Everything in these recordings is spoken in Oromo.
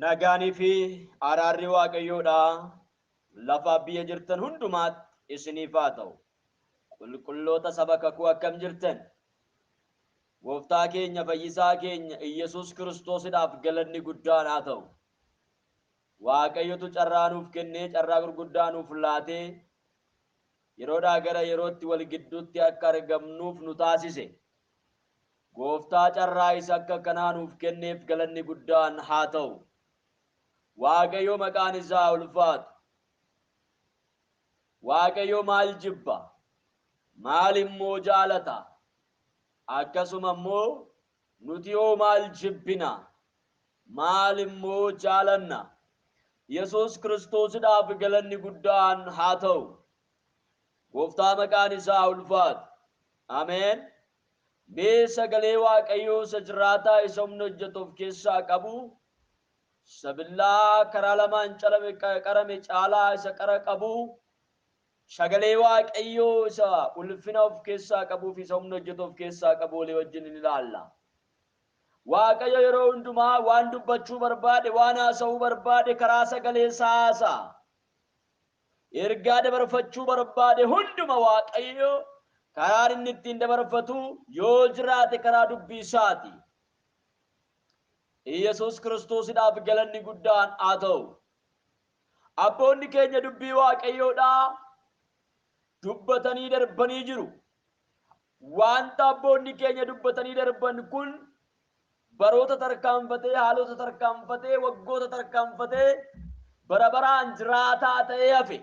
Nagaanii fi araarri Waaqayyoodhaa lafa biyya jirtan hundumaatti isiniif haa ta'u. Qulqulloota saba kakuu akkam jirtan? Gooftaa keenya fayyisaa keenya Iyyasuus Kiristoosidhaaf galanni guddaan haa ta'u. Waaqayyotu carraa nuuf kennee carraa gurguddaa nuuf laatee yeroodhaa gara yerootti wal gidduutti akka argamnuuf nu taasise. Gooftaa carraa isa akka kanaa nuuf kenneef galanni guddaan haa ta'u. Waaqayyo maqaan isaa ulfaatu. Waaqayyo maal jibba? Maal immoo jaalata? Akkasuma immoo nuti hoo maal jibbina? Maal immoo jaalanna? Yesuus Kiristoosidhaaf galanni guddaan haa ta'u. Gooftaa maqaan isaa ulfaatu. Ameen. Mee sagalee Waaqayyoo isa jiraataa isa humna hojjetu of keessaa qabu, isa billaa karaa lamaan calame qarame caalaa isa qara qabu, sagalee Waaqayyoo isa ulfina of keessaa qabuu fi isa humna hojjetu of keessaa qabu walii wajjin in ilaalla. Waaqayyo yeroo hundumaa waan dubbachuu barbaade, waan haasa'uu barbaade karaa sagalee isaa haasa'a. Ergaa dabarfachuu barbaade hunduma Waaqayyo karaan inni ittiin dabarfatu yoo jiraate karaa dubbii isaati. Iyyasuus Kiristoosidhaaf galanni guddaan haa ta'u. Abboonni keenya dubbii Waaqayyoodhaa dubbatanii darbanii jiru. Wanta abboonni keenya dubbatanii darban kun baroota tarkaanfatee, haalota tarkaanfatee, waggoota tarkaanfatee bara baraan jiraataa ta'ee hafe.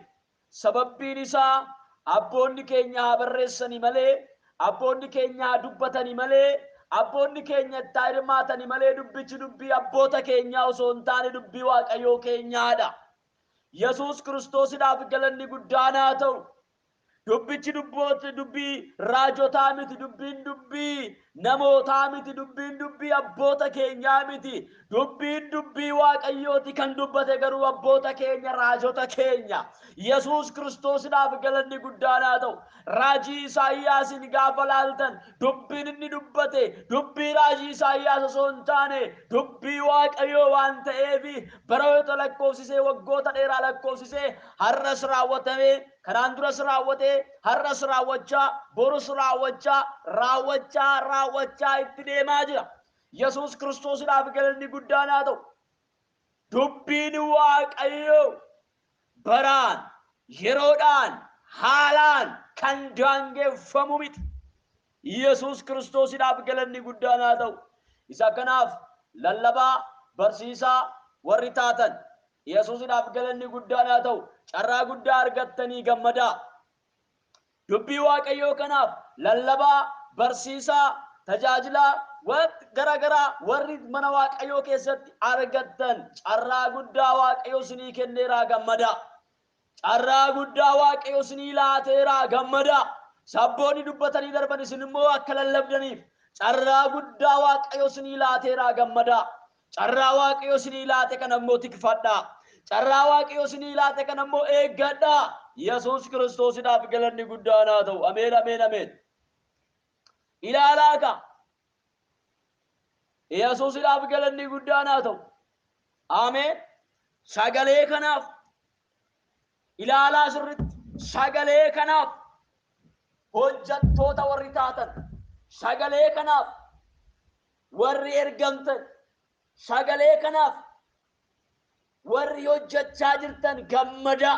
Sababbiin isaa abboonni keenya haa barreessanii malee, abboonni keenya haa dubbatanii malee, abboonni keenya itti haa hirmaatanii malee dubbichi dubbii abboota keenyaa osoo hin taane dubbii Waaqayyoo keenyaadha. Yesuus Kiristoosidhaaf galanni guddaan haa ta'u. Dubbichi dubbii raajotaa miti, dubbiin dubbii namootaa miti, dubbiin dubbii abboota keenyaa miti, dubbiin dubbii Waaqayyooti. Kan dubbate garuu abboota keenya, raajota keenya. Yesuus Kiristoosidhaaf galanni guddaan haa ta'u. Raajii Isaayyaasin gaafa laaltan dubbiin inni dubbate dubbii raajii Isaayyaas osoo hin taane dubbii Waaqayyoo waan ta'eef baroota lakkoofsisee, waggoota dheeraa lakkoofsisee har'as raawwatamee, kanaan duras raawwatee, har'as raawwachaa, borus raawwachaa, raawwachaa, raawwachaa itti deemaa jira. Yesuus Kiristoosidhaaf galanni guddaan haa ta'u. Dubbiin Waaqayyoo baraan, yeroodhaan, haalaan kan daangeffamu miti. Yesuus Kiristoosidhaaf galanni guddaan haa ta'u. Isa kanaaf lallabaa, barsiisaa warri taatan Yesuusidhaaf galanni guddaan haa ta'u. Carraa guddaa argattanii gammadaa. Dubbii Waaqayyoo kanaaf lallabaa, barsiisaa, tajaajilaa garaagaraa warri mana Waaqayyoo keessatti argattan carraa guddaa Waaqayyo isinii kenneeraa gammadaa. Carraa guddaa Waaqayyo isinii laateeraa gammadaa. Sabboonni dubbatanii darban isin immoo akka lallabdaniif carraa guddaa Waaqayyo isinii laateeraa gammadaa. Carraa Waaqayyo isinii laate kana immoo tikfadhaa. Carraa Waaqayyo isinii laate kana immoo eeggadhaa. Yesuus Kiristoosidhaaf galanni guddaan haa ta'u. Ameen, ameen, ameen. Ilaalaa kaa. Yesuusidhaaf galanni guddaan haa ta'u. Ameen. Sagalee kanaaf ilaalaa sirriitti. Sagalee kanaaf hojjettoota warri taatan, sagalee kanaaf warri ergamtan, sagalee kanaaf warri hojjechaa jirtan gammadaa.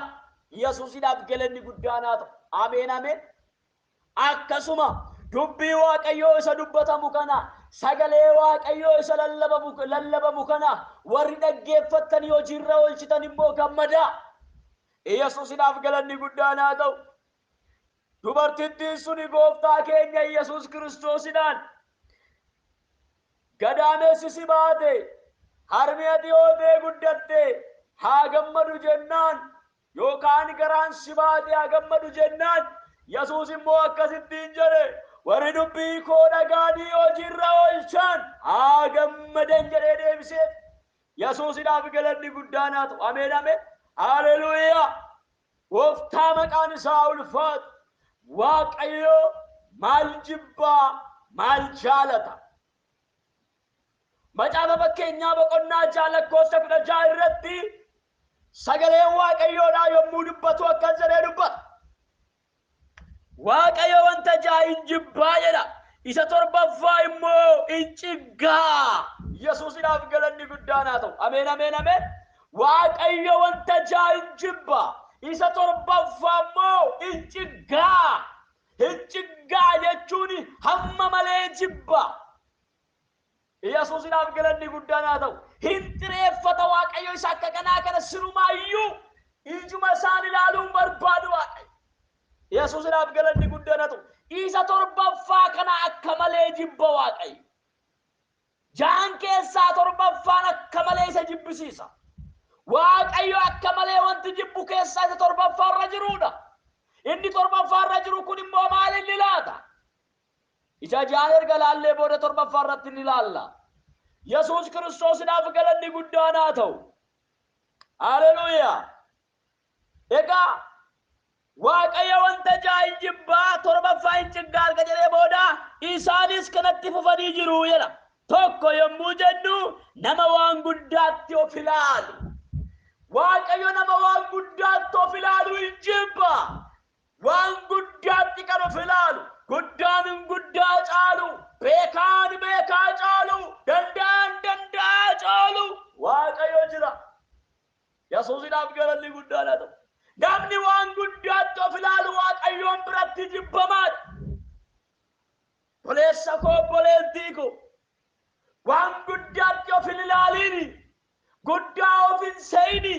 Yesuusidhaaf galanni guddaan haa ta'u. Ameen, ameen. Akkasuma dubbii Waaqayyoo isa dubbatamu kana, sagalee Waaqayyoo isa lallabamu kana warri dhaggeeffattanii hojiirra oolchitan immoo gammadaa. Yesuusidhaaf galanni guddaan haa ta'u. Dubartittiin suni gooftaa keenya Yesuus Kiristoosidhaan gadaamessi si baate, harmi ati hootee guddatte haa gammadu jennaan, yookaan garaan si baate haa gammadu jennaan, Yesuus immoo akkasittiin jedhe, warri dubbii koo dhagaanii hojiirra oolchan haa gammadan jedhee deebisee. Yesuusidhaaf galanni guddaan haa ta'u. Ameen, ameen. Haleluuyaa. Gooftaa maqaan isaa ulfaatu. Waaqayyo maal jibbaa, maal jaalata? Macaafa Fakkeenyaa boqonnaa 6 lakkoofsa 16 irratti sagaleen Waaqayyoodhaa yommuu dubbatu akkas jedhee dubbata. Waaqayyo wanta ja'a hin jibbaa jedha. Isa torbaffaa immoo hin ciggaa. Yesuusidhaaf galanni guddaan haa ta'u. Ameen, ameen, ameen. Waaqayyo wanta ja'a hin jibba. Isa torbaffaa immoo hin ciggaa. Hin ciggaa jechuun hamma malee jibba. Yesuusidhaaf galanni guddaan haa ta'u. Hin xireeffata Waaqayyo isa akka kanaa kana sirumaayyuu ijuma isaan ilaaluun barbaadu Waaqayyo. Yesuusidhaaf galanni guddaan haa ta'u. Isa torbaffaa kana akka malee jibba Waaqayyo. Ja'an keessaa torbaffaan akka malee isa jibbisiisa. Waaqayyo akka malee wanti jibbu keessaa isa torbaffaa irra jirudha. Inni torbaffaa irra jiru kun immoo maal inni laata? Isa ja'an erga laallee booda torbaffaa irratti ni laalla. Yesuus Kiristoosiidhaaf galanni guddaan haa ta'u. Haleluuyaa. Egaa Waaqayyo wanta ja'a hin jibbaa, torbaffaa hin ciggaa erga jedhee booda isaanis kanatti fufanii jiru jedha. Tokko yommuu jennu nama waan guddaatti of ilaalu. Waaqayyo nama waan guddaatti of ilaalu hin jibba. Waan guddaatti kan of ilaalu, guddaan guddaa caalu, beekaan beekaa caalu, danda'aan danda'aa caalu Waaqayyo jira. Yesuusidhaaf galanni guddaan haa ta'u. Namni waan guddaatti of ilaalu Waaqayyoon biratti jibbamaadha. Obboleessa koo, obboleettii koo, waan guddaatti of hin ilaaliini, guddaa of hin se'ini,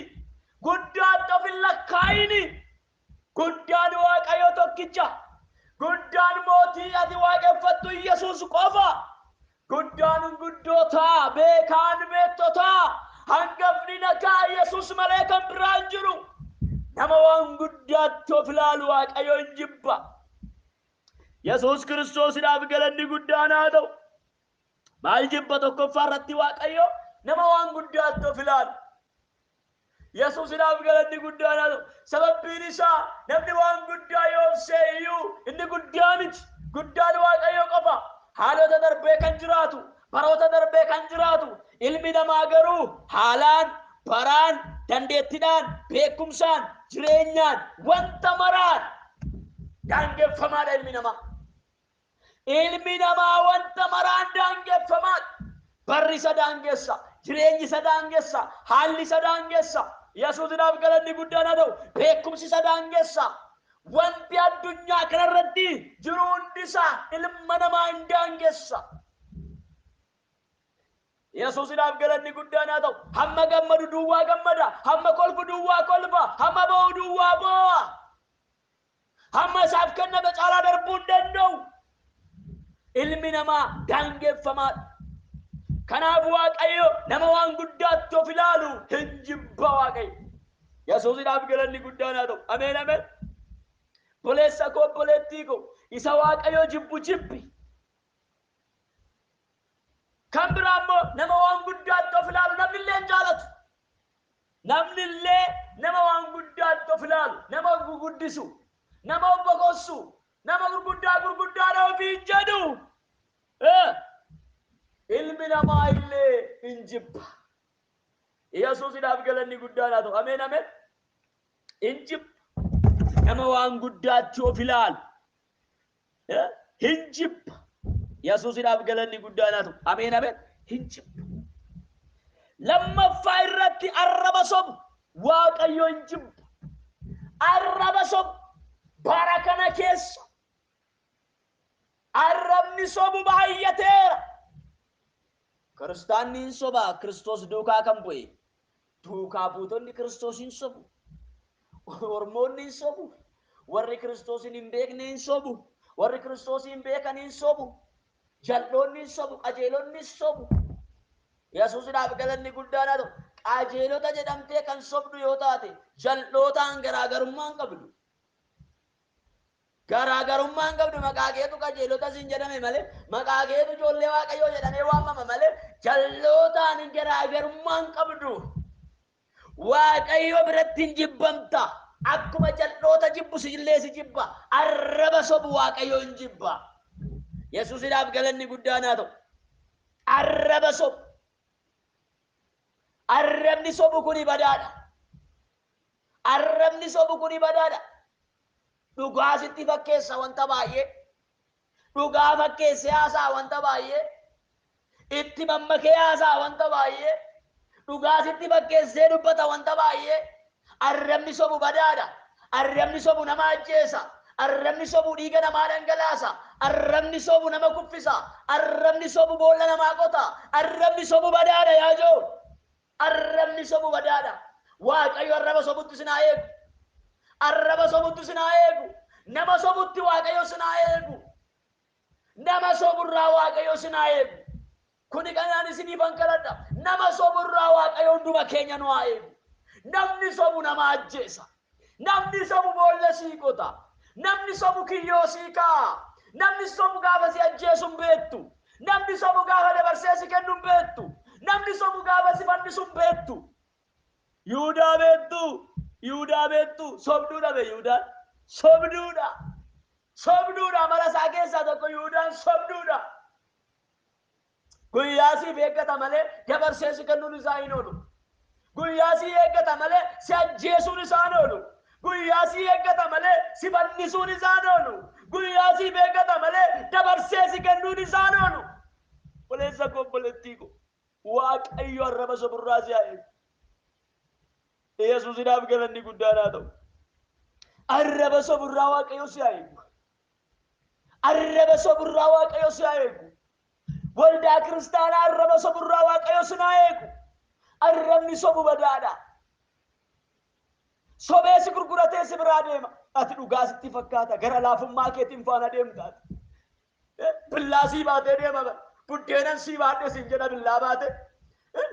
guddaatti of hin lakkaa'ini. Guddaan Waaqayyo tokkicha. Guddaan mootii ati waaqeffattu Yesuus qofa. Guddaan guddootaa, beekaan beektotaa, hangafni nagaa Yesuus malee kan biraa hin jiru. Nama waan guddaatti of ilaalu Waaqayyo hin jibba. Yesuus Kiristoosiidhaaf galanni guddaan haa ta'u. Maal jibba tokkoffaa irratti Waaqayyo? Nama waan guddaatti of ilaalu. Yesuusidhaaf galanni guddaan haa ta'u. Sababbiin isaa namni waan guddaa yoo of se'e iyyuu inni guddaa miti. Guddaan Waaqayyo qofa. Haalota darbee kan jiraatu, baroota darbee kan jiraatu, ilmi namaa garuu haalaan, baraan, dandeettidhaan, beekumsaan, jireenyaan, wanta maraan daangeffamaadha ilmi namaa. Ilmi namaa wanta maraan daangeffamaadha. Barri isa daangessa, jireenyi isa daangessa, haalli isa daangessa. Yesuusidhaaf galanni guddaan haa ta'u. Beekumsi isa daangessa. Wanti addunyaa kanarratti jiru hundi isaa ilma namaa hin daangessa. Yesuusidhaaf galanni guddaan haa ta'u. Hamma gammadu duwwaa gammada, hamma kolfu duwwaa kolfa, hamma boo'u duwwaa boo'a. Hamma isaaf kenname caalaa darbuu hin danda'u. Ilmi namaa daangeffamaadha. Kanaaf Waaqayyo nama waan guddaatti of ilaalu hin jibba Waaqayyo. Yesuusidhaaf galanni guddaan haa ta'u. Ameen, ameen. Obboleessa koo, obboleettii koo, isa Waaqayyo jibbu jibbi. Kan biraa immoo nama waan guddaatti of ilaalu namni illee hin jaalatu. Namni illee nama waan guddaatti of ilaalu, nama guguddisu, nama of bokossu, nama gurguddaa gurguddaadha ofiin jedhu. Ilmi namaa illee hin jibba. Yesuusidhaaf galanni guddaan haa ta'u. Ameen, ameen. Hin jibba. Nama waan guddaatti of ilaalu hin jibba. Yesuusidhaaf galanni guddaan haa ta'u. Ameen, ameen. Hin jibba. Lammaffaa irratti arraba sobu Waaqayyo hin jibba. Arraba sobu bara kana keessa arrabni sobu baay'ateera. Kiristaanni hin soba, Kiristoos duukaa kan bu'e. Duukaa buutonni Kiristoos hin sobu. Ormoonni hin sobu. Warri Kiristoosin hin beekne hin sobu. Warri Kiristoosin beekan hin sobu. Jal'oonni hin sobu, qajeelonni hin sobu. Yesuusidhaaf galanni guddaan haa ta'u. Qajeelota jedhamtee kan sobdu yoo taate, jal'ootaan garaagarummaa hin qabdu. Garaagarummaa hin qabdu, maqaa keetu qajeelota siin jedhame malee, maqaa keetu ijoollee Waaqayyoo jedhamee waamama malee, jal'ootaan garaagarummaa hin qabdu. Waaqayyo biratti hin jibbamta. Akkuma jal'oota jibbu illee si jibba. Arraba sobu Waaqayyo hin jibba. Yesuusidhaaf galanni guddaan haa ta'u. Arraba sobu. Arrabni sobu kuni badaadha. Arrabni sobu kuni badaadha. Dhugaa sitti fakkeessa wanta baay'ee. Dhugaa fakkeessee haasa'a wanta baay'ee. Itti mammakee haasa'a wanta baay'ee. Dhugaa sitti fakkeessee dubbata wanta baay'ee. Arrabni sobu badaadha. Arrabni sobu nama ajjeesa. Arrabni sobu dhiiga namaa dhangalaasa. Arrabni sobu nama kuffisa. Arrabni sobu boolla namaa qota. Arrabni sobu badaadha yaa ijoo. Arrabni sobu badaadha. Waaqayyo arraba sobutti sin haa eegu. Arraba sobutti sin haa eegu. Nama sobutti Waaqayyo sin haa eegu. Nama soburraa Waaqayyo sin haa eegu. Kuni kanaan isiniifan kadhadha. Nama soburraa Waaqayyo hunduma keenya nu haa eegu. Namni sobu nama ajjeesa. Namni sobu boolla sii qota. Namni sobu kiyyoo sii kaa'a. Namni sobu gaafa si ajjeesu hin beektu. Namni sobu gaafa dabarsee si kennu hin beektu. Namni sobu gaafa si fannisu hin beektu. Yihudaa beektu? Yihudaa beektu? Sobduudha be Yihudaan. Sobduudha. Sobduudha amala isaa keessaa tokko Yihudaan sobduudha. Guyyaa siif eeggata malee dabarsee si kennuun isaa hin oolu. Guyyaa si eeggata malee si ajjeesuun isaa hin oolu. Guyyaa si eeggata malee si fannisuun isaa hin oolu. Guyyaa siif eeggata malee dabarsee si kennuun isaa hin oolu. Obboleessa koo obboleettii koo Waaqayyo arraba soburraa si haa eegu. Yesuusinaaf galanni guddaan haa ta'u. Arraba soburraa Waaqayyo si haa eegu. Arraba soburraa Waaqayyo si haa eegu. Waldaa kiristaanaa arraba soburraa Waaqayyo si haa eegu. Arrabni sobu badaadha. Sobee si gurguratee si biraa deema. Ati dhugaa sitti fakkaata. Gara laafummaa keetiin faana deemta ati. Billaa sii baatee deema bara. Buddeenan sii baadhe siin jedha billaa baate.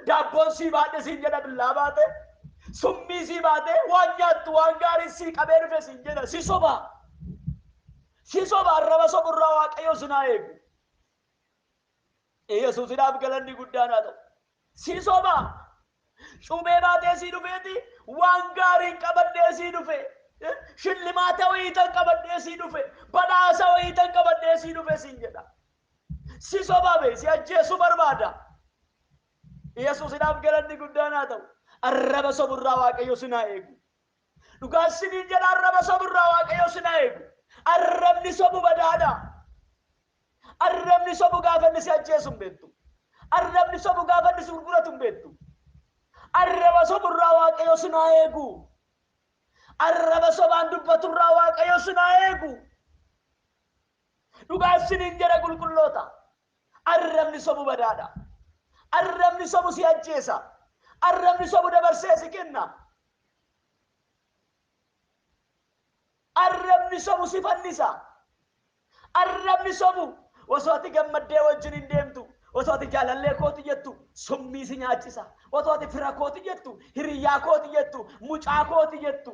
Daabboon sii baadhe siin jedha billaa baate. Summii sii baatee waan nyaattu waan gaarii sii qabee dhufe siin jedha. Si soba. Si soba arraba soburraa Waaqayyo sin haa eegu. Yesuusidhaaf galanni guddaan haa ta'u. Si soba. Cuubee baatee sii dhufeeti waan gaariin qabadhee sii dhufe. Shillimaata wayiitan qabadhee sii dhufe. Badhaasa wayiitan qabadhee sii dhufe siin jedha. Si soba be si ajjeesuu barbaada. Yesuusidhaaf galanni guddaan haa ta'u. Arraba soburraa Waaqayyo sin haa eegu. Dhugaa siniin jedha arraba soburraa Waaqayyo sin haa eegu. Arrabni sobu badaadha. Arrabni sobu gaafa inni si ajjeesu hin beektu. Arrabni sobu gaafa inni si gurguratu hin beektu. Arraba soburraa Waaqayyo sin haa eegu. Arraba sobaan dubbaturraa Waaqayyo sin haa eegu. Dhugaa siniin jedha qulqulloota. Arrabni sobu badaadha. Arrabni sobu si ajjeesa. Arrabni sobu dabarsee si kenna. Arrabni sobu si fannisa. Arrabni sobu osoo ati gammaddee wajjin hin deemtu, osoo ati jaalallee kooti jettu summii si nyaachisa. Osoo ati fira kooti jettu, hiriyyaa kooti jettu, mucaa kooti jettu,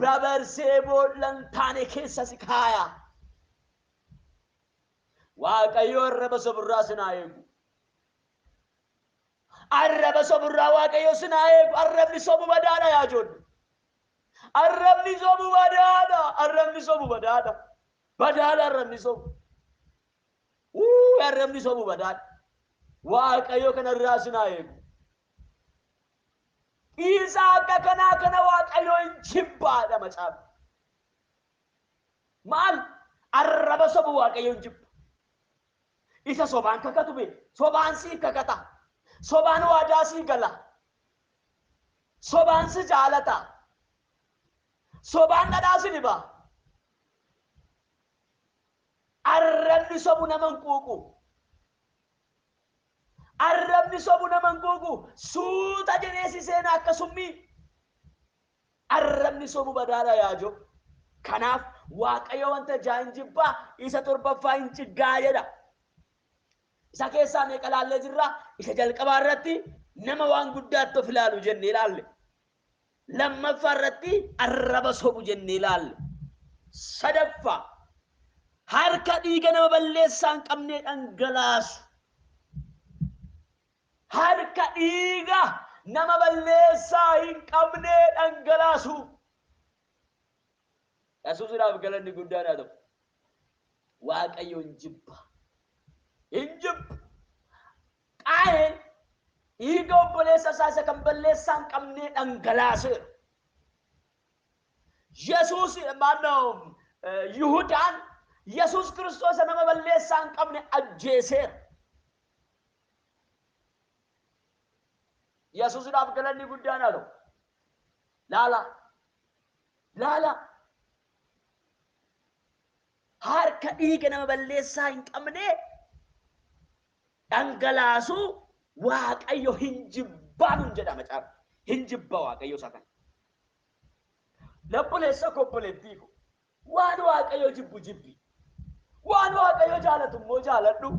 dabarsee boolla hin taane keessa si kaaya. Waaqayyo arraba soburraa sin haa eegu. Arraba soburraa Waaqayyo sin haa eegu. Arrabni sobu badaadha yaa ijoollee. Arrabni sobu badaadha. Arrabni sobu badaadha. Badaadha arrabni sobu. Uu arrabni sobu badaadha. Waaqayyo kanarraa sin haa eegu. Dhiisaa akka kanaa kana Waaqayyo hin jibbaadha macaafni. Maal arraba sobu Waaqayyo hin jibba. Isa sobaan kakatu bee sobaan siif kakata. Sobaan waadaa sii gala. Sobaan si jaalata. Sobaan dhadhaa si diba. Arrabni sobu nama hin quuqu. Arrabni sobu nama hin quuqu. Suuta jedhee si seena akka summii. Arrabni sobu badaadha yaajoo. Kanaaf Waaqayyo wanta ja'a hin jibbaa isa torbaffaa hin ciggaa jedha. Isa keessaa meeqa ilaallee jirra? Isa jalqabaa irratti nama waan guddaatti of ilaalu jennee ilaalle. Lammaffaa irratti arraba sobu jennee ilaalle. Sadaffaa harka dhiiga nama balleessaa hin qabnee dhangalaasu. Harka dhiiga nama balleessaa hin qabnee dhangalaasu. Yesuusidhaaf galanni guddaan haa ta'u. Waaqayyo hin jibba. Hin jibbu. Qaayeen Dhiiga obboleessa isaa isa kan balleessaa hin qabnee dhangalaaseera. Yesuus maannoo Yihudaan Yesuus Kiristoos nama balleessaa hin qabne ajjeeseera. Yesuusidhaaf galanni guddaan haa ta'u. Laala. Laala. Harka dhiiga nama balleessaa hin qabne dhangalaasuu Waaqayyo hin jibbaa nun jedha macaafa. Hin jibba Waaqayyo isa kana. Obboleessa koo, obboleettii koo, waan Waaqayyo jibbu jibbi. Waan Waaqayyo jaalatu immoo jaaladhu.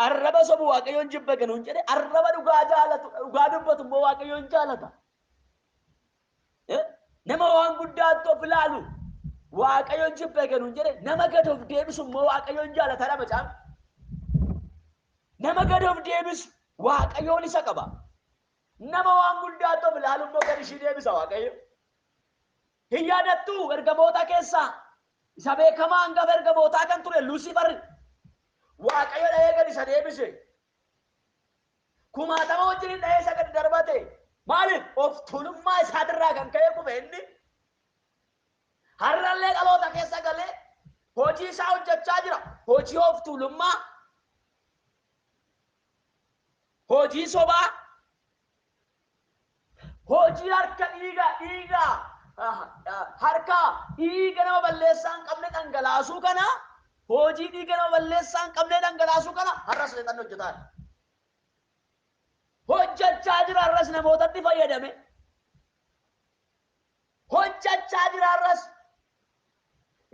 Arraba sobu Waaqayyoon jibba ganuun jedhe, arraba dhugaa jaalatu, dhugaa dubbatu immoo Waaqayyoon jaalata. Nama waan guddaatti of ilaalu Waaqayyoon jibba ganuun jedhe, nama gad of deebisu immoo Waaqayyoon jaalata dha macaafni. Nama gad of deebisu Waaqayyoon isa qaba. Nama waan guddaatti of ilaalu immoo gad ishii deebisa Waaqayyo. Hin yaadattuu ergamoota keessaa isa beekamaa hangafa ergamootaa kan ture Luusifar Waaqayyo dha'ee gad isa deebise. Kumaatama wajjin dha'ee isa gad darbate. Maaliif? Of tuulummaa isaatirraa kan ka'e kufe inni. Har'allee dhaloota keessa galee hojii isaa hojjechaa jira. Hojii of tuulummaa, hojii sobaa, hojii harka dhiiga dhiiga harka dhiiga nama balleessaa hin qabne dhangalaasuu kana, hojii dhiiga nama balleessaa hin qabne dhangalaasuu kana har'as seexanni hojjetaa jira. Hojjechaa jira har'as namootatti fayyadame. Hojjechaa jira har'as.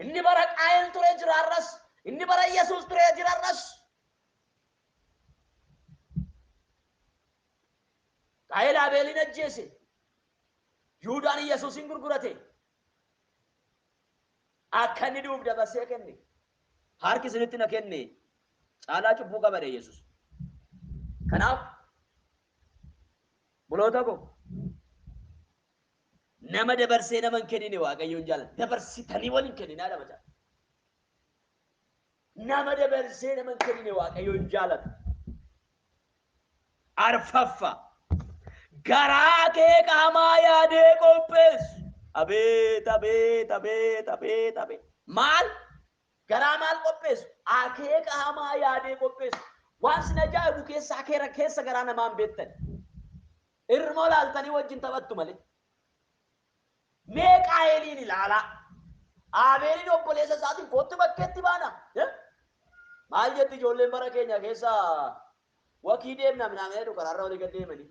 Inni bara Qaayel ture jira har'as. Inni bara Yesuus ture jira har'as. Qaayel Abeelin ajjeese. Yihuudaan Yesuusin gurgurate. Akka inni du'uuf dabarsee kenne. Harki isinitti na kenne caalaa cubbuu qaba jedhe Yesuus. Kanaaf buloota koo, nama dabarsee nama hin kennine Waaqayyoon jaalata. Dabarsitanii wal hin kenninaa dha macaafa. Nama dabarsee nama hin kennine Waaqayyoon jaalata. Arfaffa, garaa kee qaamaa yaadee qopheessu. Abeet, abeet, abeet, abeet, abeet. Maal? Garaa maal qopheessu? Akeeka hamaa yaadee qopheessu. Waan sin ajaa'ibu keessa akeera keessa garaa namaa hin beektan. Irmoo laaltanii wajjin taphattu malee. Mee Qaayeliin ilaalaa. Aabeeliin obboleessa isaatiin kottu bakkeetti baana. Maal jetti ijoolleen bara keenya keessa? Wakii deemna minaamin jedhu, karaarra walii gad deemanii.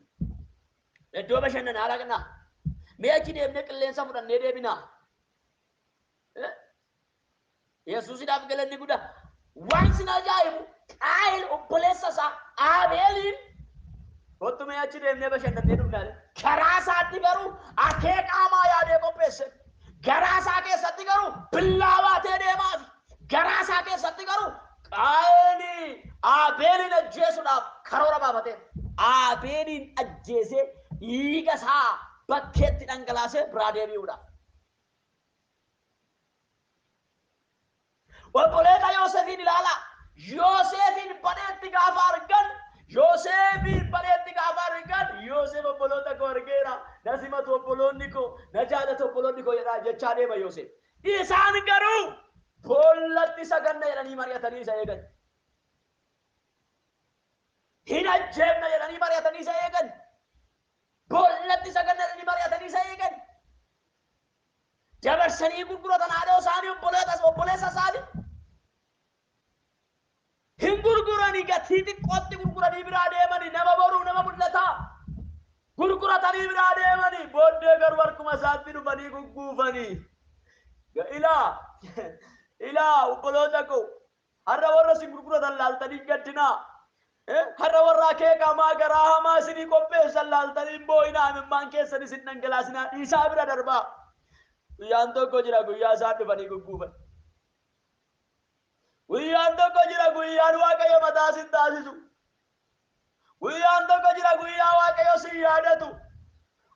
Iddoo bashannanaa dhaqna. Mee achi deemnee qilleensa fudhannee deebina. Yesuusidhaaf galanni guddaa. Waan sin ajaa'ibu, Qaayel obboleessa isaa Aabeeliin kottu mee achi deemnee bashannannee dhufnaa jedhe. Garaa isaatti garuu akeeka hamaa yaadee qopheesse. Garaa isaa keessatti garuu billaa baatee deemaafi. Garaa isaa keessatti garuu Qaayeli Aabeeliin ajjeesuudhaaf karoora baafateera. Aabeeliin ajjeesee dhiiga isaa bakkeetti dhangalaasee biraa deebi'uudhaaf. Obboleeta Yoosefiin ilaalaa. Yoosefiin badheetti gaafa argan, Yoosefiin badheetti gaafa argan, Yoosef obboloota koo argeera, na simatu obboloonni koo, na jaalatu obboloonni koo jedhaa jechaa deema Yoosef. Isaan garuu boollatti isa ganna jedhanii mari'atanii isa eegan. Hin ajjeefna jedhanii mari'atanii isa eegan. Boollatti isa ganna jedhanii mari'atanii isa eegan. Dabarsanii gurguratan haadhoo isaanii, obboleessa isaanii. Hin gurguranii, gatii xiqqootti gurguranii biraa deemanii, nama boruu nama mul'ataa. Gurguratanii biraa deemanii, booddee garuu harkuma isaatti dhufanii gugguufanii. Ilaa, ilaa, obboloota koo, har'a warra isin gurguratan laaltanii hin gaddinaa. Har'a warra akeeka hamaa, garaa hamaa isinii qopheessan laaltanii hin boo'inaa, imimmaan keessan isin dhangalaasinaa, dhiisaa bira darbaa. Guyyaan tokko jira, guyyaa isaan dhufanii gugguufan. Guyyaan tokko jira, guyyaan Waaqayyo mataa sin taasisu. Guyyaan tokko jira, guyyaa Waaqayyo sin yaadatu.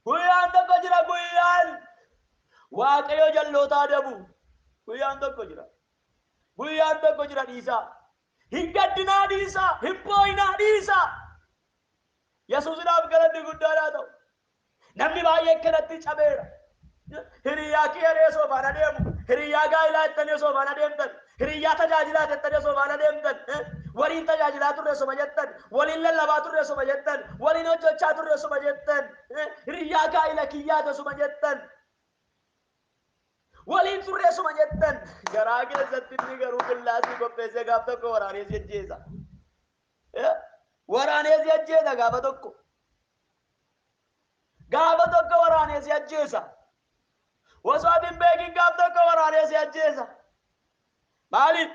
Guyyaan tokko jira, guyyaan Waaqayyo jalloota adabu. Guyyaan tokko jira. Guyyaan tokko jira, dhiisaa. Hin gaddinaa, dhiisaa. Hin boo'inaa, dhiisaa. Yesuusidhaaf galanni guddaan haa ta'u. Namni baay'ee kanatti cabeera. Hiriyaa kiyya osoo faana deemu, hiriyaa gaa'ilaa jettanii osoo faana deemtan, hiriyaa tajaajilaa jettanii osoo faana deemtan, waliin tajaajilaa turre osuma jettan, waliin lallabaa turre osuma jettan, waliin hojjechaa turre osuma jettan, hiriyaa gaa'ila kiyyaa osuma jettan, waliin turre osuma jettan, garaa keessatti inni garuu billaasii qopheessee gaaf tokko waraanee si ajjeesa. Waraanee si ajjeesa gaafa tokko. Gaafa tokko waraanee si ajjeesa. Osoo ati hin beekin gaaf tokko waraanee si ajjeesa. Maaliif?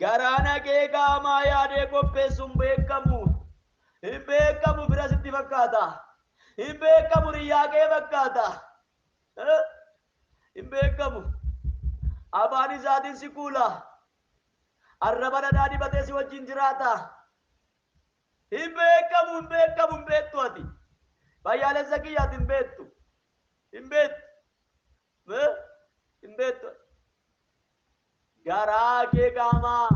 Garaan akeeka hamaa yaadee qopheessu hin beekamu. Hin beekamu fira sitti fakkaata. Hin beekamu hiriyaa kee fakkaata. Hin beekamu. Afaan isaatiin si kuula. Arraba dhadhaa dibatee si wajjin jiraata. Hin beekamu, hin beekamu, hin beektu ati. Fayyaalessa kiyyaati hin beektu. Hin beektu. Hin beektu. Garaa kee qaamaa,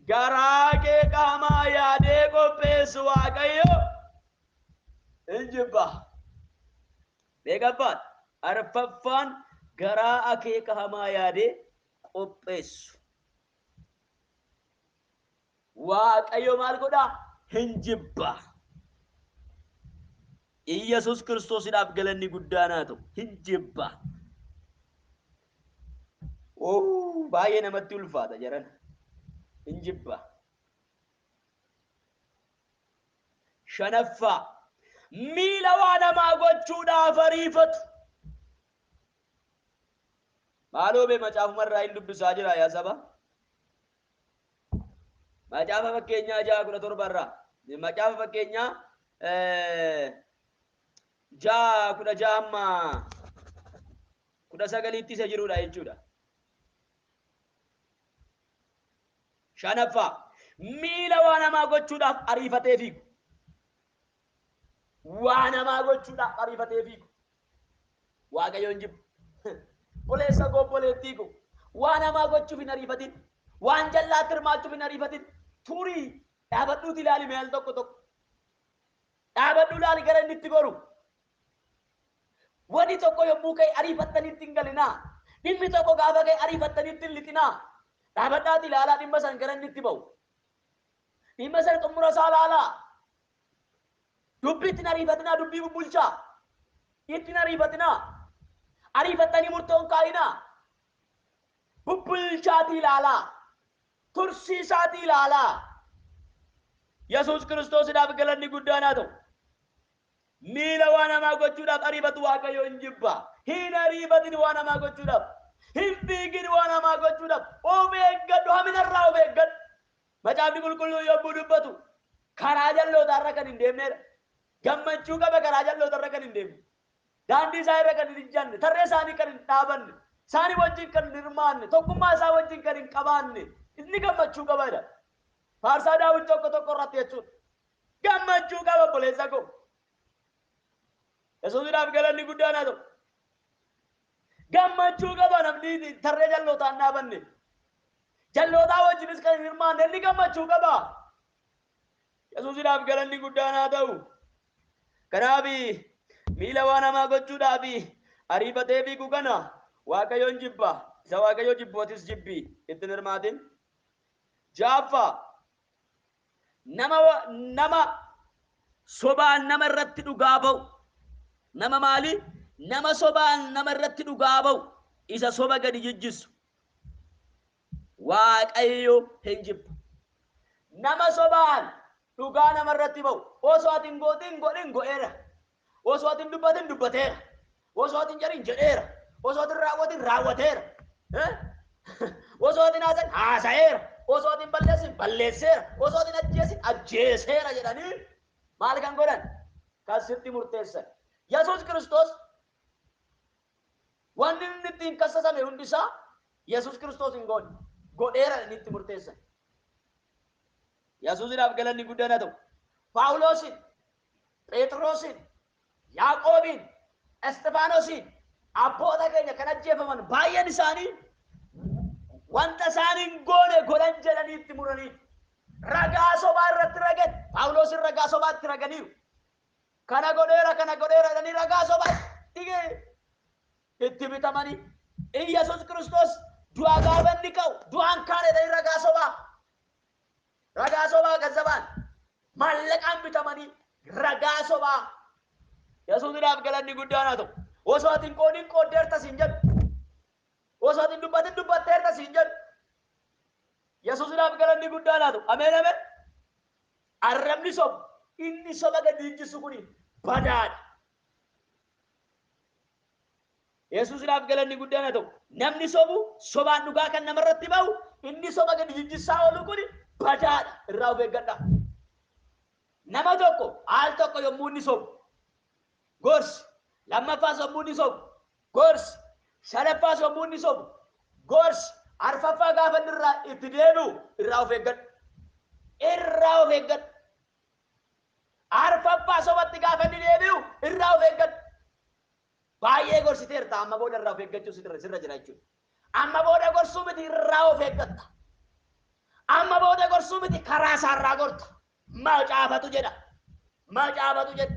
garaa kee qaamaa yaadee qopheessu Waaqayyo hin jibba. Meeqaffaan? Arfaffaan garaa akeeka hamaa yaadee qopheessu. Waaqayyo maal godhaa? Hin jibba. Iyyasuus Kiristoosiidhaaf galanni guddaan haa ta'u. Hin jibba. Baay'ee namatti ulfaata jaran. Hin jibba. Shanaffaa miila waa namaa gochuudhaaf ariifatu. Maaloo bee macaafuma irraa hin dubbisaa jira yaa saba. Macaafa Fakkeenyaa 6:17 irraa. Macaafa Fakkeenyaa 6:16 amma 19tti isa jirudha jechuudha. Shanaffaa miila waa namaa gochuudhaaf ariifatee fiigu. Waa namaa gochuudhaaf ariifatee fiigu. Waaqayyoon jibbu. Obboleessa koo obboleettii koo waa namaa gochuuf hin ariifatin. Waan jallaatti hirmaachuuf hin ariifatin. Turii dhaabadhuuti ilaali mee al tokko tokko. Dhaabadhu ilaali gara inni itti goru. Wani tokko yommuu ka'e ariifattanii itti hin galinaa. Dhimmi tokko gaafa ka'e ariifattanii itti hin lixinaa. Dhaabadhaati ilaalaa dhimma san gara inni itti ba'u. Dhimma san xumura isaa ilaalaa. Dubbii itti hin ariifatinaa, dubbii bubbulchaa. Itti hin ariifatinaa. Ariifattanii murtoo hin kaa'inaa. Bubbulchaatii ilaalaa. Tursiisaatii ilaalaa. Yesuus Kiristoosidhaaf galanni guddaan haa ta'u. Miila waan hamaa gochuudhaaf ariifatu Waaqayyo hin jibba. Hin ariifatin waan hamaa gochuudhaaf. Hin fiigin waan hamaa gochuudhaaf. Of eeggadhu, haminarraa of eeggadhu. Macaafni qulqulluun yommuu dubbatu karaa jallootaarra kan hin deemnedha. Gammachuu qaba karaa jallootarra kan hin deemne. Daandii isaa irra kan hin ijjanne, tarree isaanii kan hin dhaabanne, isaanii wajjin kan hin hirmaanne, tokkummaa isaa wajjin kan hin qabaanne, inni gammachuu qaba jedha. Faarsaa Daawit tokko tokko irratti jechuudha. Gammachuu qaba obboleessa koo. Yesuusidhaaf galanni guddaan haa ta'u. Gammachuu qaba namni tarree jallootaan dhaabanne. Jallootaa wajjinis kan hin hirmaanne inni gammachuu qaba. Yesuusidhaaf galanni guddaan haa ta'u. Kanaaf miila waan hamaa gochuudhaaf ariifatee fiigu kana Waaqayyoon jibba. Isa Waaqayyo jibbu atis jibbi ittiin hirmaatin. Jaaffaa nama sobaan nama irratti dhugaa ba'u. Nama maali? Nama sobaan nama irratti dhugaa ba'u. Isa soba gadi jijjisu. Waaqayyo hin jibbu. Nama sobaan dhugaa nama irratti ba'u. Osoo ati hin gootin godhin godheera. Osoo ati hin dubbatin dubbateera. Osoo ati hin jedhin jedheera. Osoo ati hin raawwatin raawwateera. Osoo ati hin haasa'in haasa'eera. Osoo ati hin balleessin balleesseera. Osoo ati hin ajjeesin ajjeeseera jedhanii maal kan godhan? Kan sitti murteessan. Yesuus Kiristoos wanni inni ittiin kassasame hundisaa Yesuus Kiristoos hin goone. Godheera inni itti murteessan. Yesuusidhaaf galanni guddaan haa ta'u. Phaawulosin, Phexrosin, Yaaqoobiin, Isxifaanosiin abboota keenya kan ajjeefaman baay'een isaanii wanta isaan hin goone godhan jedhanii itti muranii ragaa sobaa irratti ragan. Phaawulosin ragaa sobaa itti raganiiru. Kana godheera, kana godheera jedhanii ragaa sobaa itti bitamanii. Iyyasuus Kiristoos du'aa gaafa inni ka'u du'aan kaane jedhanii ragaa sobaa. Ragaa sobaa gazzabaan maallaqaan bitamanii ragaa sobaa. Yesuusidhaaf galanni guddaan haa ta'u. Osoo ati hin qoodin qooddeerta siin jedhu. Osoo ati hin dubbatin dubbatteerta siin jedhu. Yesuusidhaaf galanni guddaan haa ta'u. Ameen ameen. Arrabni sobu inni soba gadi ijjisu kuni badaadha. Yesuusidhaaf galanni guddaan haa ta'u. Namni sobu sobaan dhugaa kan namarratti bahu inni soba gadi jijjisaa oolu kuni badaadha. Irraa of eeggadhaa. Nama tokko al tokko yommuu inni sobu gorsi. Lammaffaas yommuu inni sobu gorsi. Sadaffaas yommuu inni sobu gorsi. Arfaffaa gaafa inni irraa itti deebi'u irraa of eeggadhu. Irraa of eeggadhu. Arfaffaa sobatti gaafa inni deebi'u irraa of eeggadhu. Baay'ee gorsiteerta, amma booda irraa of eeggachuu sirra jira jechuudha. Amma booda gorsuu miti, irraa of eeggatta. Amma booda gorsuu miti, karaa isaarraa gorta. Macaafatu jedha. Macaafatu jedha.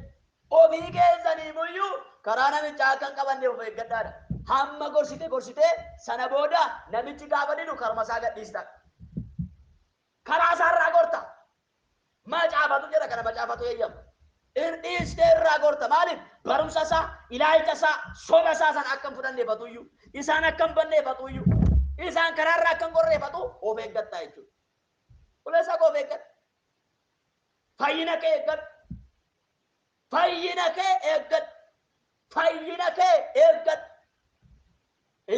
Ofii keessanii iyyuu karaa namichaa akka hin qabanne of eeggadhaadha. Hamma gorsite gorsitee sana booda namichi gaafa didu karuma isaa gadhiista. Karaa isaarraa gorta. Macaafatu jedha, kana macaafatu eeyyama. Dhiistee irraa gorta. Maaliif? Barumsa isaa, ilaalcha isaa, soba isaa sana akka hin fudhanneefatu iyyuu, isaan akka hin banneefatu iyyuu, isaan karaarraa akka hin gorreeffatu of eeggatta jechuudha. Uleessaa koo, of eeggadhu. Fayyina kee eeggadhu. Fayyina kee eeggadhu. Fayyina kee eeggadhu.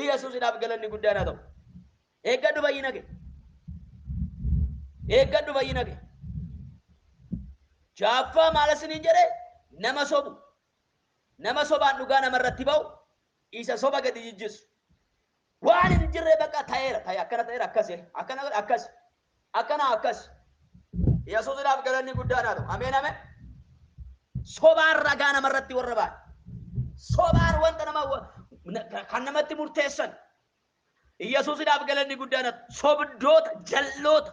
Yesuusidhaaf galanni guddaan haa ta'u. Eeggadhu fayyina kee. Eeggadhu fayyina kee. Jaaffaa maal isiniin jedhe? Nama sobu. Nama sobaan dhugaa namarratti ba'u, isa soba gadi jijjisu. Waan hin jirre bakka ta'eera, ta'e akkana ta'eera, akkas, akkana akkas, akkana akkas. Yesuusidhaaf galanni guddaan haa ta'u. Ameen ameen. Sobaan ragaa namarratti warra ba'an. Sobaan wanta nama kan namatti murteessan. Yesuusidhaaf galanni guddaan haa ta'u. Sobdoota, jalloota.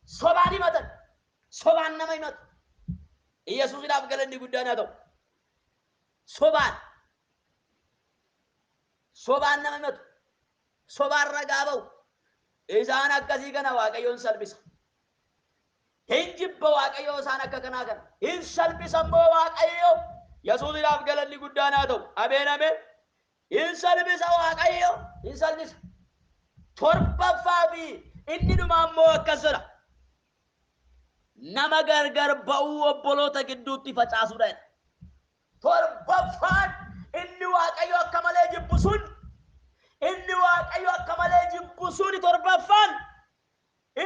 Sobaan himatan. Sobaan nama himatu. Yesuusidhaaf galanni guddaan haa ta'u. Sobaan. Sobaan nama himatu. Sobaan ragaa ba'u. Isaan akkasii kana Waaqayyoon salphisa. Hin jibba Waaqayyoo isaan akka kanaa kana. Hin salphisa immoo Waaqayyo. Yesuusidhaaf galanni guddaan haa ta'u. Ameen ameen. Hin salphisa Waaqayyo. Hin salphisa. Torbaffaa fi inni dhumaa immoo akkas jedha. Nama gargar ba'uu obboloota gidduutti facaasuudha jedha. Torbaffaan inni Waaqayyo akka malee jibbu sun, inni Waaqayyo akka malee jibbu sun, torbaffaan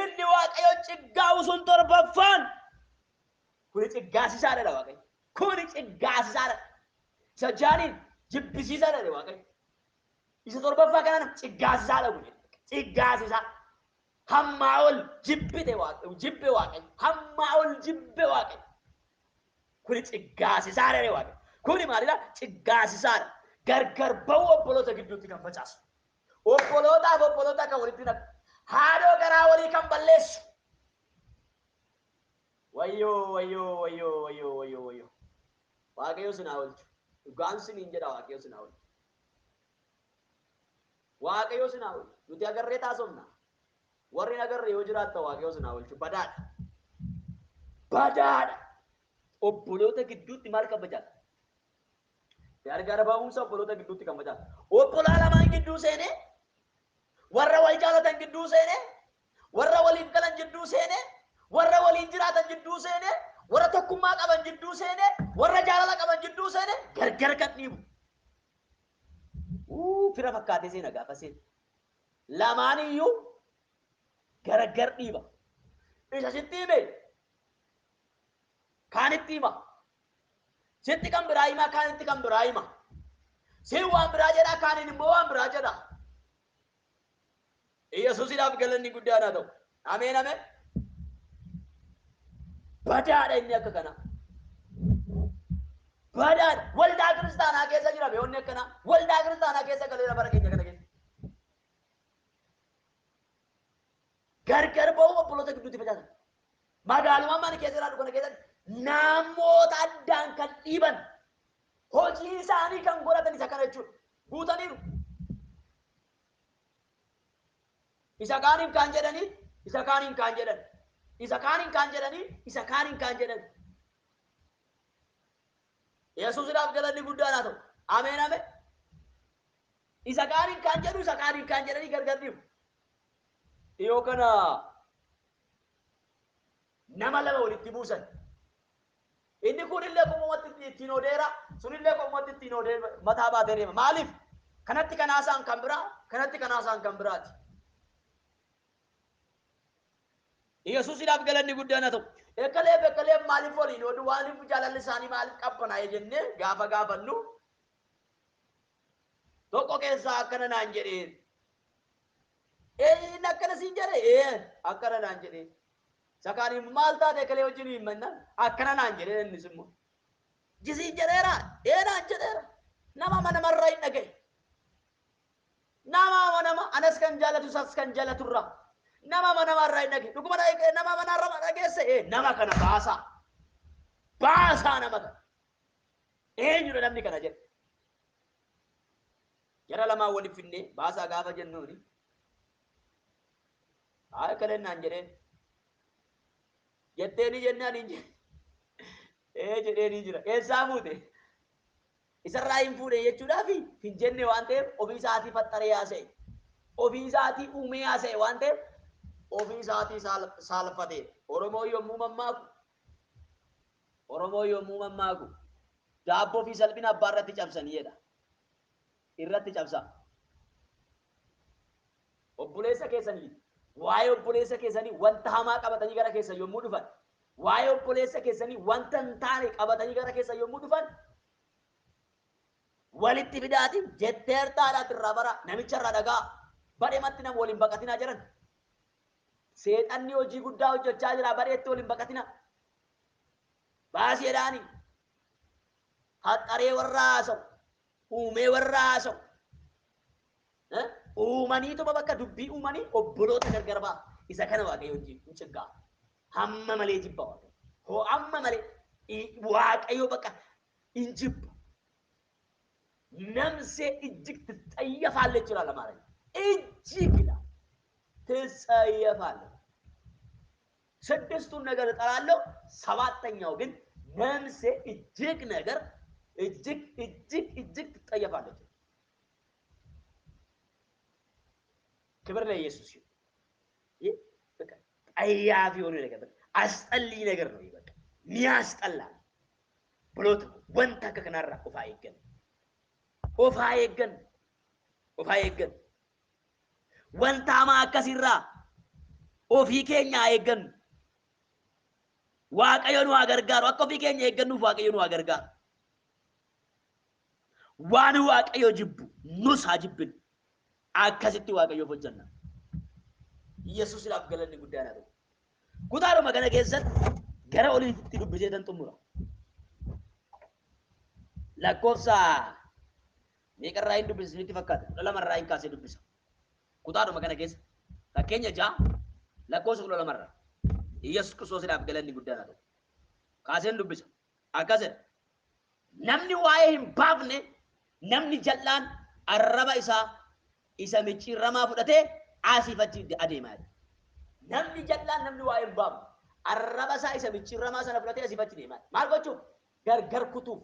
inni Waaqayyo ciggaa'u sun, torbaffaan kuni ciggaasisaadha Waaqayyo. Kuni ciggaasisaadha. Isa jaaniin jibbisiisaadha Waaqayyo. Isa torbaffaa kanaan ciggaasisaadha kun. Ciggaasisaa. Hammaa ol jibbite Waaqayyo. Jibbe Waaqayyo. Hammaa ol jibbe Waaqayyo. Kuni ciggaasisaadha Waaqayyo. Kuni maalidha? Ciggaasisaadha. Gargar ba'uu obboloota gidduutti kan facaasu. Obbolootaaf obboloota kan walitti naqu. Haadhoo garaa walii kan balleessu. Wayyoo, wayyoo, wayyoo, wayyoo, wayyoo, wayyoo. Waaqayyo sin haa oolchu. Dhugaan siniin jedha, Waaqayyo sin haa oolchu. Waaqayyo sin haa oolchu. Nuti agarree taasofna. Warri hin agarre yoo jiraatta, Waaqayyo sin haa oolchu. Badaadha. Badaadha. Obboloota gidduutti maal kan facaasu? Gargar ba'umsa obboloota gidduutti kan facaasu. Obbolaa lamaan gidduu seenee, warra wal jaalatan gidduu seenee, warra waliif galan gidduu seenee, warra waliin jiraatan gidduu seenee, warra tokkummaa qaban gidduu seenee, warra jaalala qaban gidduu seenee gargar kan dhiibu. Fira fakkaatee seena gaafa seenu. Lamaan iyyuu gargar dhiiba. Isa sitti hime kaanitti hima. Sitti kan biraa hima, kaanitti kan biraa hima. Siin waan biraa jedha, kaaniin immoo waan biraa jedha. Yesuusidhaaf galanni guddaan haa ta'u. Ameen ameen. Badaadha inni akka kanaa. Badaadha. Waldaa kiristaanaa keessa jira beekonni akkanaa. Waldaa kiristaanaa keessa galeera bara keenya kana keessa. Gargar ba'uu obboloota gidduutti facaasan. Magaaluma mana keessa jiraatu kana keessatti Namoota addaan kan dhiiban hojii isaanii kan godhatan isa kana jechuudha. Guutaniiru. Isa kaaniin kaan jedhanii, isa kaaniin kaan jedhan. Isa kaaniin kaan jedhanii, isa kaaniin kaan jedhan. Yesuusidhaaf galanni guddaan haa ta'u. Ameen ameen. Isa kaaniin kaan jedhu, isa kaaniin kaan jedhanii gargar dhiibu. Dhiyoo kana nama lama walitti buusan. Inni kun illee qomumatti ittiin odeera, sun illee qomumatti ittiin odee mataa baatee deema. Maaliif? Kanatti kan haasa'an kan biraa, kanatti kan haasa'an kan biraati. Yesuusidhaaf galanni guddaan haa ta'u. Ekaleef ekaleef maaliif waliin oduu maaliif jaalalli isaanii maaliif qabbanaa'e jennee gaafa gaafannu tokko keessaa akkana naan jedhee. Ee inni akkana siin jedhe ee akkana naan jedhee. Isa kaaniin maal taate ekalee wajjin hin mannaan akkana naan jedhee innis immoo. Jisiin jedheera ee naan jedheera. Nama manamarraa hin dhaga'e. Nama amanama anas kan jaalatu isas kan jaalatu irraa. Nama amanama irraa hin dhage. Dhuguma nama amanaa dhageesse ee nama kana baasaa. Baasaa nama kana. Eenyudha namni kana jedhe. Jara lamaan waliif finnee baasaa gaafa jennuuni. Haa akka naan jedheen. Jetteeni jennaan hin jedhe. Ee jedheenii jira. Eessaa fuute? Isarraa hin fuudhe jechuudhaaf hin jenne waan ta'eef ofii isaatii faxxaree haasa'e. Ofii isaatii uumee haasa'e waan ta'eef ofii isaatii saalfate. Oromoo yommuu mammaaku Oromoo yommuu mammaaku daabboo fi salphina abbaa irratti cabsanii jedha. Irratti cabsaa. Obboleessa keessanii waa'ee obboleessa keessanii wanta hamaa qabatanii gara keessan yommuu dhufan waa'ee obboleessa keessanii wanta hin taane qabatanii gara keessan yommuu dhufan walitti fidaatiin jetteertaadhaati irraa bara namicha irraa dhagaa badhematti nama waliin baqatinaa jedhan. Seexanni hojii guddaa hojjechaa jira badheetti waliin baqatinaa. Baasii jedhaani. Haxxaree warra haasa'u. Uumee warra haasa'u. Uumaniituma bakka dubbii uumanii obboloota gargar ba'a. Isa kana Waaqayyo hin ciggaa. Hamma malee jibba Waaqayyo. Hoo amma malee Waaqayyo bakka hin jibba. ነፍሴ እጅግ ትጸየፋለች ይላል አማርኛ። እጅግ ይላል ትጸየፋለች። ስድስቱን ነገር እጠላለሁ፣ ሰባተኛው ግን ነፍሴ እጅግ ነገር እጅግ እጅግ እጅግ ትጸየፋለች። ክብር ለኢየሱስ ይሁን። ይህ በቃ ጠያፍ የሆነ ነገር በቃ አስጠሊ ነገር ነው። ይህ በቃ የሚያስጠላ ብሎት wanta akka kanarraa of haa eeggannu. Of haa eeggannu. Of haa eeggannu. Wanta hamaa akkasirraa ofii keenya haa eeggannu. Waaqayyo nu haa gargaaru. Akka ofii keenya eeggannuuf Waaqayyo nu haa gargaaru. Waan Waaqayyo jibbu nus haa jibbinu. Akkasitti Waaqayyoof hojjenna. Yesuusidhaaf galanni guddaan haa ta'u. Kutaadhuma kana keessatti gara oliitti dubbisee tan xumura. Lakkoofsa meeqarraa hin dubbisa isinitti fakkaata? 12rraa hin kaasee dubbisa. Kutaadhuma kana keessa fakkeenya 6 lakkoofsa 12rraa. Yesuus Kiristoosiidhaaf galanni guddaan haa ta'u. Kaaseen dubbisa. Akkas jedha. Namni waa'ee hin baafne namni jal'aan arraba isaa isa micciirramaa fudhatee asiif achi adeemaa jira. Namni jal'aan namni waa'ee hin baafne arraba isaa isa micciirramaa sana fudhatee asiif achi deemaa jira. Maal gochuuf? Gargar kutuuf,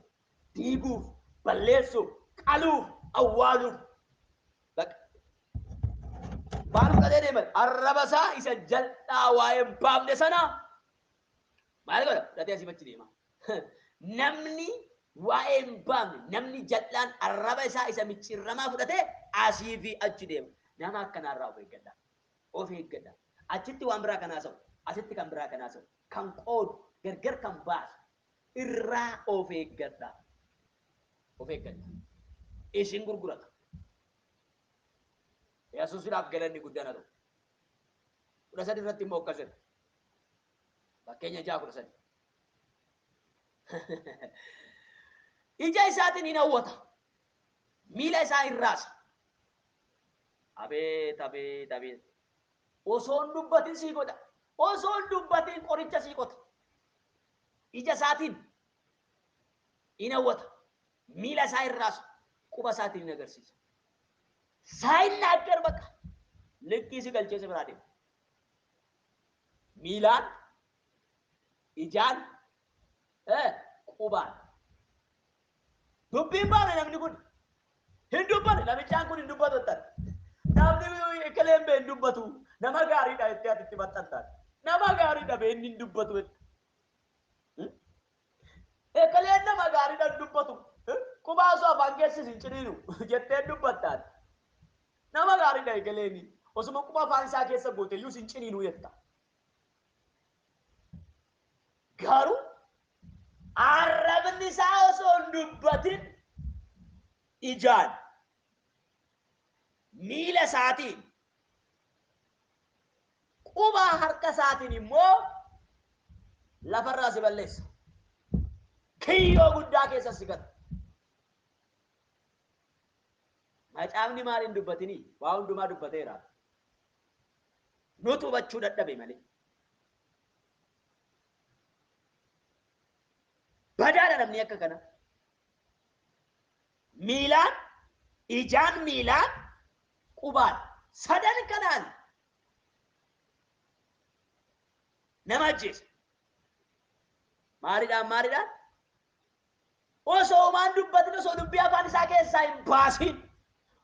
diiguuf, balleessuuf, qaluuf, awwaaluuf. Bakka maal fudhatee deema? Arraba isaa isa jal'aa waa'ee hin baafne sana maal godha? Fudhatee asiif achi deema. Namni waa'ee hin baafne namni jal'aan arraba isaa isa micciirramaa fudhatee asii fi achi deema. Nama akkanaarraa of eeggadha. Of eeggadha. Achitti waan biraa kan haasa'u, asitti kan biraa kan haasa'u, kan qoodu, gargar kan baasu irraa of eeggadha. Of eeggadha. Isin gurgurata. Yesuusidhaaf galanni guddaan haa ta'u. 13 irratti immoo akkas jedha. Fakkeenya 6 13. Ija isaatiin hin hawwata. Miila isaa hin raasa. Abeet abeet abeet. Osoo hin dubbatin sii godha. Osoo hin dubbatin qoricha sii qota. Ija isaatiin in hawwata. Miila isaa irraas quba isaatiin in agarsiisa. Saayinnaaggar bakka likkii si galchee si biraa deema. Miilaan, ijaan, qubaan. Dubbiin baane namni kun hin dubbatu. Namichaan kun hin dubbatu jettan. Namni ekeleen bee hin dubbatu. Nama gaariidha jettee ati itti maxxantaan. Nama gaariidha bee inni hin dubbatu jette. Ekeleen nama gaariidha hin dubbatu. Qubaa osoo afaan keessis hin ciniinu jettee dubbattaan. Nama gaariidha ekeleeni. Osuma quba afaan isaa keessa goote iyyuu hin ciniinu jetta. Garuu arrabni isaa osoo hin dubbatin ijaan, miila isaatiin, quba harka isaatiin immoo lafarraa si balleessa. Kiyyoo guddaa keessa si gata. Macaafni maal hin dubbatinii? Waa hundumaa dubbateera. Nutu hubachuu dadhabe malee. Badaadha namni akka kana. Miilaan, ijaan, miilaan, qubaan. Sadan kanaan nama ajjeesa. Maaliidhaan maaliidhaan? Osoo homaan dubbatin, osoo dubbii afaan isaa keessaa hin baasin,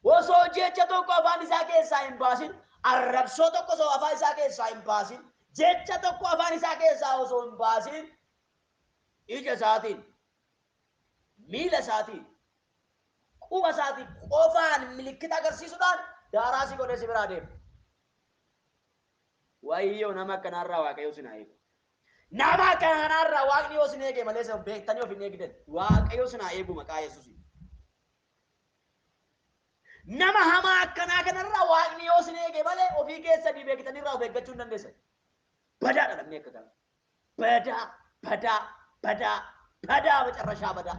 osoo jecha tokko afaan isaa keessaa hin baasin, arrabsoo tokko osoo afaan isaa keessaa hin baasin, jecha tokko afaan isaa keessaa osoo hin baasin, ija isaatiin, miila isaatiin, quba isaatiin qofaan milikkita agarsiisuudhaan daaraa si godhee si biraa deema. Wayyoo, nama akkanaarraa Waaqayyo sin haa eegu. Nama akkanaarraa Waaqni yoo sin eege malee isa beektanii of hin eegdan. Waaqayyo sin haa eegu maqaa Yesuusiin. Nama hamaa akkanaa kanarraa Waaqni yoo sin eege malee ofii keessanii beektanii irraa of eeggachuu hin dandeessan. Badaadha namni akka kanaa. Badaa, badaa, badaa, badaa, macarrashaa badaa.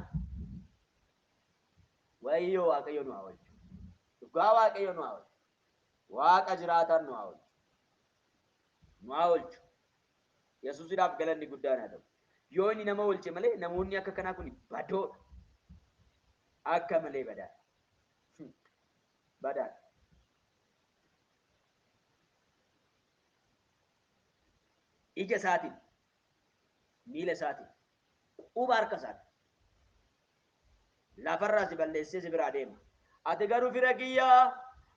Wayyoo, Waaqayyo nu haa oolchu. Dhugaa Waaqayyo nu haa oolchu. Waaqa jiraataan nu haa oolchu. Nu haa oolchu. Yesuusidhaaf galanni guddaan haa ta'u. Yoo inni nama oolche malee namoonni akka kanaa kun badoodha. Akka malee badaadha. Badaadha. Ija isaatiin, miila isaatiin, quba harka isaatiin lafarraa si balleessee si biraa deema. Ati garuu fira kiyyaa,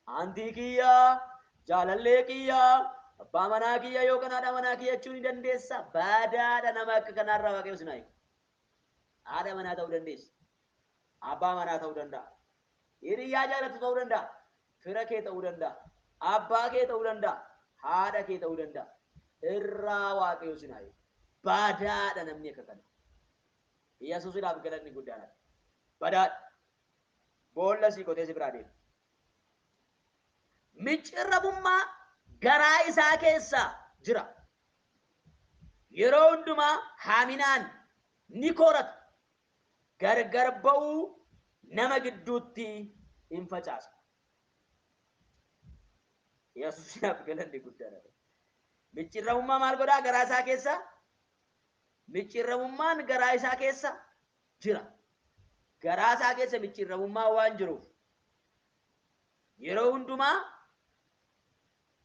aantii kiyyaa, jaalallee kiyyaa, abbaa manaa kiyya yookaan haadha manaa kiyya jechuu ni dandeessa. Badaadha, nama akka kanaarraa Waaqayyo si haa eegu. Haadha manaa ta'uu dandeessa. Abbaa manaa ta'uu danda'a. Hiriyaa jaallattu ta'uu danda'a. Fira kee ta'uu danda'a. Abbaa kee ta'uu danda'a. Haadha kee ta'uu danda'a. Irraa Waaqayyo si haa eegu. Badaadha namni akka kana. Yesuusidhaaf galanni guddaan haa ta'u. Badaadha. Boolla sii qotee si biraa deema. Micciirramummaa garaa isaa keessa jira. Yeroo hundumaa haminaan ni koorata. Gargar ba'uu nama gidduutti in facaasa. Yesuusidhaaf galanni guddaan haa ta'u. Micciirramummaa maal godhaa garaa isaa keessa? Micciirramummaan garaa isaa keessa jira. Garaa isaa keessa micciirramummaa waan jiruuf yeroo hundumaa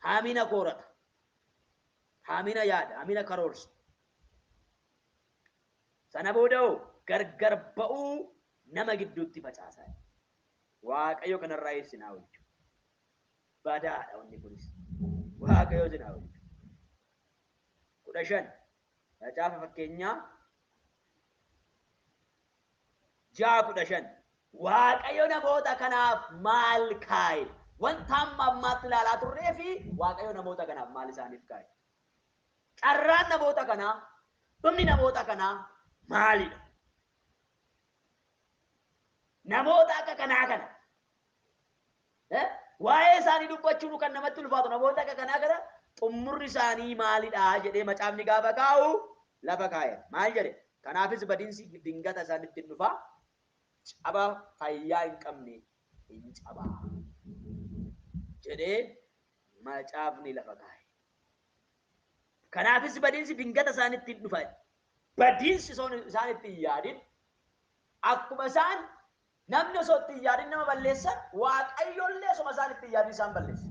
hamina koorata. Hamina yaada, hamina karoorsa. Sana booda hoo gargar ba'uu nama gidduutti facaasa. Waaqayyo kanarraa isin haa oolchu. Badaadha wanni kunis. Waaqayyo isin haa oolchu. 15, Macaafa Fakkeenyaa 6:15. Waaqayyo namoota kanaaf maal kaa'e? Wanta amma ammaatti ilaalaa turree fi Waaqayyo namoota kanaaf maal isaaniif kaa'e? Carraan namoota kanaa, dhumni namoota kanaa maalidha? Namoota akka kanaa kana waa'ee isaanii dubbachuun kan namatti ulfaatu, namoota akka kanaa kana xumurri isaanii maalidha jedhee macaafni gaafa kaa'u lafa kaa'e. Maal jedhe? Kanaafis badiinsi dingata isaanitti hin dhufa, caba fayyaa hin qabne hin cabaa jedhee macaafni lafa kaa'e. Kanaafis badiinsi dingata isaanitti hin dhufa. Badiinsi osoo isaan itti hin yaadin, akkuma isaan namni osoo itti hin yaadin nama balleessan, Waaqayyollee osuma isaan itti hin yaadin isaan balleessa.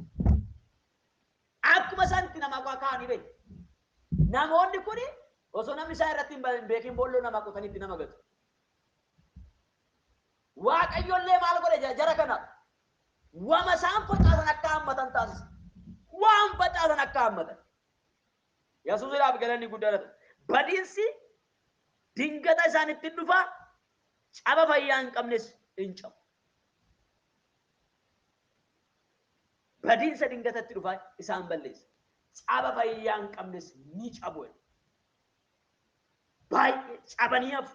Akkuma isaan itti namaa kaa'anii beeku. Namoonni kun osoo namni isaan irratti hin beekin boolloo namaa qotanii itti nama gatu. Waaqayyollee maal godhe jara kana? Wama isaan facaasan akka hammatan taasisa. Waan facaasan akka hammatan. Yesuusidhaaf galanni guddaan haa ta'u. Badiinsi dingata isaanitti hin dhufa, caba fayyaa hin qabnes hin cabu. Badiinsa dingatatti dhufa isaan balleessa. Caba fayyaa hin qabnes ni cabu. Baay'ee cabanii hafu.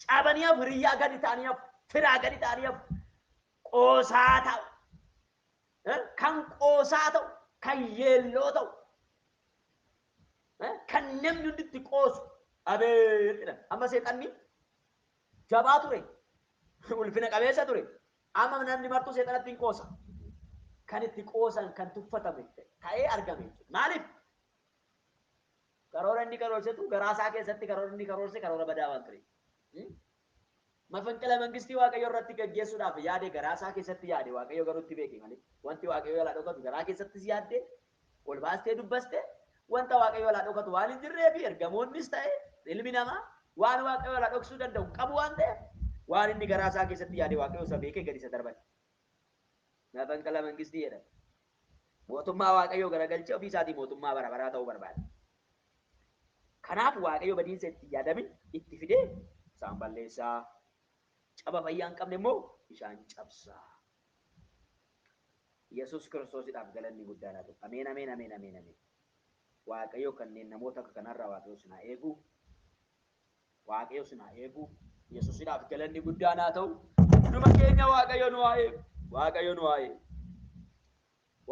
Cabanii hafu, hiriyyaa gadi ta'anii hafu, firaa gadi ta'anii hafu. Qoosaa ta'u. Kan qoosaa ta'u, kan yeelloo ta'u, kan namni hundi itti qoosu. Abeet jedhan. Amma seexanni jabaa ture. Ulfina qabeessa ture. Amma namni martuu seexanatti hin qoosa. Kan itti qoosan kan tuffatame ta'ee argame jechuudha. Maaliif? Karoora inni karoorsetu garaa isaa keessatti karoora inni karoorse karoora badaa waan tureef. Mafanqila mangistii Waaqayyo irratti gaggeessuudhaaf yaade garaa isaa keessatti yaade, Waaqayyo garuu itti beeke malee. Wanti Waaqayyo jalaa dhokatu garaa keessattis yaadde ol baastee dubbaste wanta Waaqayyo jalaa dhokatu waan hin jirree fi ergamoonnis ta'e ilmi namaa waan Waaqayyo jalaa dhoksuu danda'u hin qabu waan ta'eef, waan inni garaa isaa keessatti yaade Waaqayyo isa beekee gadi isa darbate. Mafanqila mangistii jedhama. Mootummaa Waaqayyoo garagalchee ofii isaatii mootummaa bara baraa ta'uu barbaada. Kanaaf Waaqayyo badiinsa itti hin yaadamin itti fidee isaan balleessaa. Caba fayyaa hin qabne immoo isaan cabsa. Yesuus Kiristoosidhaaf galanni guddaan haa ta'u. Ameen, ameen, ameen, ameen, ameen. Waaqayyo kanneen namoota akka kanarraa Waaqayyo sin haa eegu. Waaqayyo sin haa eegu. Yesuusidhaaf galanni guddaan haa ta'u. Hunduma keenya Waaqayyo nu haa eegu. Waaqayyo nu haa eegu.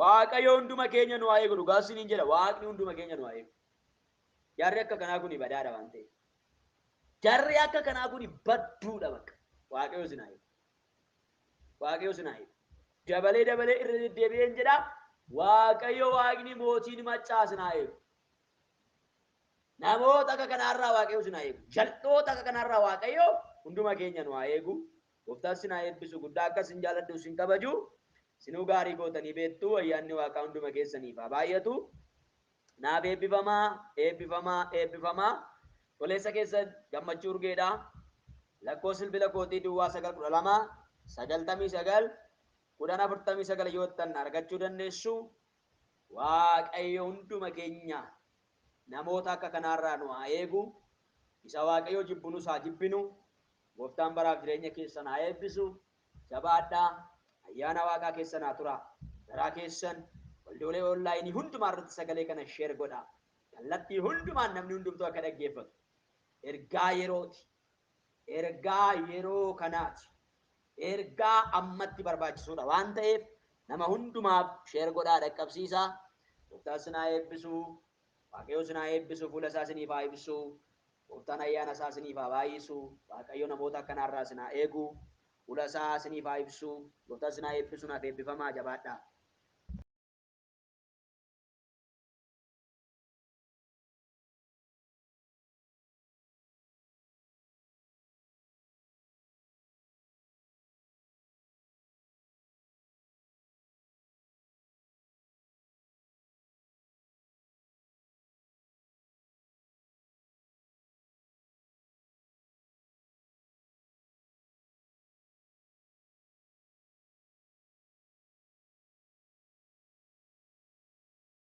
Waaqayyo hunduma keenya nu haa eegu. Dhugaa isiniin jedha. Waaqni hunduma keenya nu haa eegu. Jarri akka kanaa kuni badaadha waan ta'eef. Jarri akka kanaa kuni badduudha bakka. Waaqayyo isin haa eegu. Waaqayyo isin haa eegu. Dabalee dabalee irra deddeebi'een jedha. Waaqayyo Waaqni mootiin maccaa isin haa eegu. Namoota akka kanaarraa Waaqayyo isin haa eegu. Jal'oota akka kanaarraa Waaqayyo hunduma keenya nu haa eegu. Gooftaan isin haa eebbisu. Guddaa akka isin jaaladhu isin kabaju. Isinuu gaarii gootanii beektu. Ayyaanni Waaqaa hunduma keessaniif haa baay'atu. Naaf eebbifamaa, eebbifamaa, eebbifamaa. Toleessa keessan Gammachuu Urgeedha. Lakkoofsi bilbila kootii duwwaa 9 12 99 10 49 yoo jettan argachuu dandeessu. Waaqayyo hunduma keenya namoota akka kanaarraa nu haa eegu. Isa Waaqayyo jibbu nus haa jibbinu. Gooftaan baraaf jireenya keessan haa eebbisu. Jabaadhaa. Ayyaana Waaqaa keessa naa turaa. Garaa keessan waldoolee onlaayinii hundumaa irratti sagalee kana share godhaa. Kallattii hundumaan namni hundumtuu akka dhaggeeffatu. Ergaa yerooti. Ergaa yeroo kanaati. Ergaa ammatti barbaachisuudha waan ta'eef nama hundumaaf share godhaa dhaqqabsiisaa. Gooftaan sin haa eebbisu. Waaqayyo sin haa eebbisu. Fuula isaa siniif haa ibsu. Gooftaan ayyaana isaa siniif haa baay'isu. Waaqayyo namoota akkanaarraa sin haa eegu. Fuula isaa siniif haa ibsu. Gooftaan sin haa eebbisu. Naaf eebbifamaa, jabaadhaa.